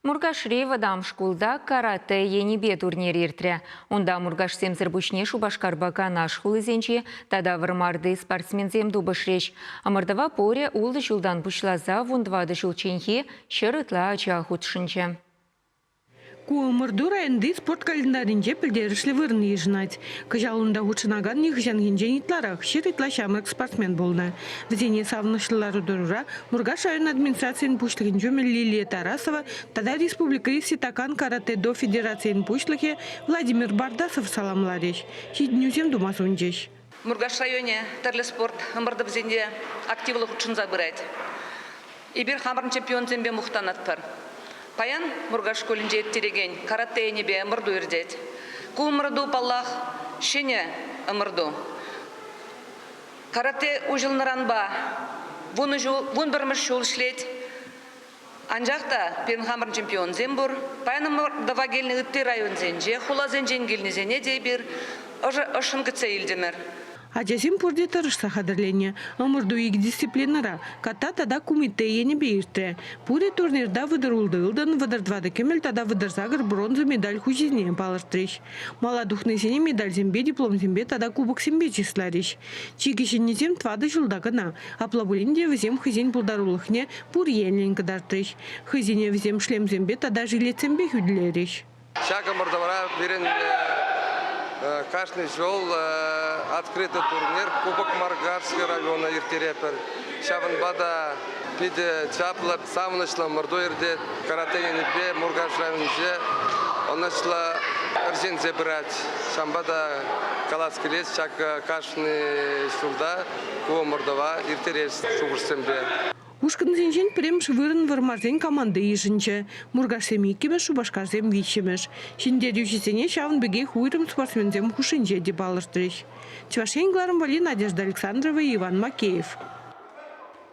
Муркашри вӑтам шкулта каратэ енӗпе турнир иртрӗ. Унта Муркашсемсӗр пуҫне Шупашкарпа Канаш хулисенчи тата Вӑрмарти спортсменсем тупӑшрӗҫ. Ӑмӑртӑва пурӗ ултӑ ҫултан пуҫласа 14 ҫулчченхи 100 ытла ача хутшӑнчӗ. Ку ӑмӑрту районти спорт календарӗнче пӗлтерӗшлӗ вырӑн йышӑнать. Кӑҫал унта хутшӑнакан нихӑҫанхинчен ытларах 100 ытла ҫамрӑк спортсмен пулнӑ. Вӗсене савӑнӑҫлӑ лару-тӑрура Муркаш район администрацийӗн пуҫлӑхӗн ҫумӗ Лилия Тарасова тата республикӑри Ситакан каратэ-до федерацийӗн пуҫлӑхӗ Владимир Бардасов саламларӗҫ, ҫитӗнӳсем тума сунчӗҫ. Муркаш районӗ тӗрлӗ спорт ӑмӑртӑвӗсенче активлӑ хутшӑнса пырать. Эпир хамӑрӑн чемпионсемпе мухтанатпӑр. Паян Муркаш шкулӗнче ирттерекен каратэ енӗпе ӑмӑрту иртет. Ку ӑмӑрту, паллах, ҫӗнӗ ӑмӑрту. Каратэ уҫӑлнӑранпа 11-мӗш ҫул ӗҫлет. Анчах та пирӗн хамӑрӑн чемпионсем пур. Паян ӑмӑртӑва килнӗ ытти районсенче, хуласенчен килнисене те эпир ӑшшӑн кӗтсе илтӗмӗр. Ачасем пурте тӑрӑшса хатӗрленнӗ. Ӑмӑрту икӗ дисциплинӑра – ката тата кумитэ енӗпе иртрӗ. Пурӗ турнирта 36 ылтӑн, 34 кӗмӗл тата 38 бронза медаль хуҫисене палӑртрӗҫ. Мала тухнисене медальсемпе, дипломсемпе тата кубоксемпе чысларӗҫ. Чи кӗҫӗннисем тӑватӑ ҫулта кӑна. Апла пулин те вӗсем хӑйсен пултарулӑхне пур енлӗн кӑтартрӗҫ. Хӑйсене вӗсем шлемсемпе тата жилетсемпе хӳтӗлерӗҫ. Ҫак ӑмӑртӑвра пирӗн кашни ҫул открытый турнир Кубок Моргарский района ирттеретпӗр. Ҫавӑнпа та питӗ чаплӑ, савӑнӑҫлӑ ӑмӑрту иртет. Каратэ енӗпе Муркаш районӗнче ӑнӑҫлӑ ӗрченсе пырать. Ҫавӑнпа та калас килет, ҫак кашни ҫулта ку ӑмӑртӑва ирттерес шухӑшсемпе. Ушкӑнсенчен пӗрремӗш вырӑн Вӑрмарсен команди йышӑнчӗ. Муркашсем иккӗмӗш, Шупашкарсем виҫҫӗмӗш. Ҫӗнтерӳҫӗсене ҫавӑн пекех уйрӑм спортсменсем хушшинче те палӑртрӗҫ. Чӑваш Ен кӑларӑм валли Надежда Александрова, Иван Макеев.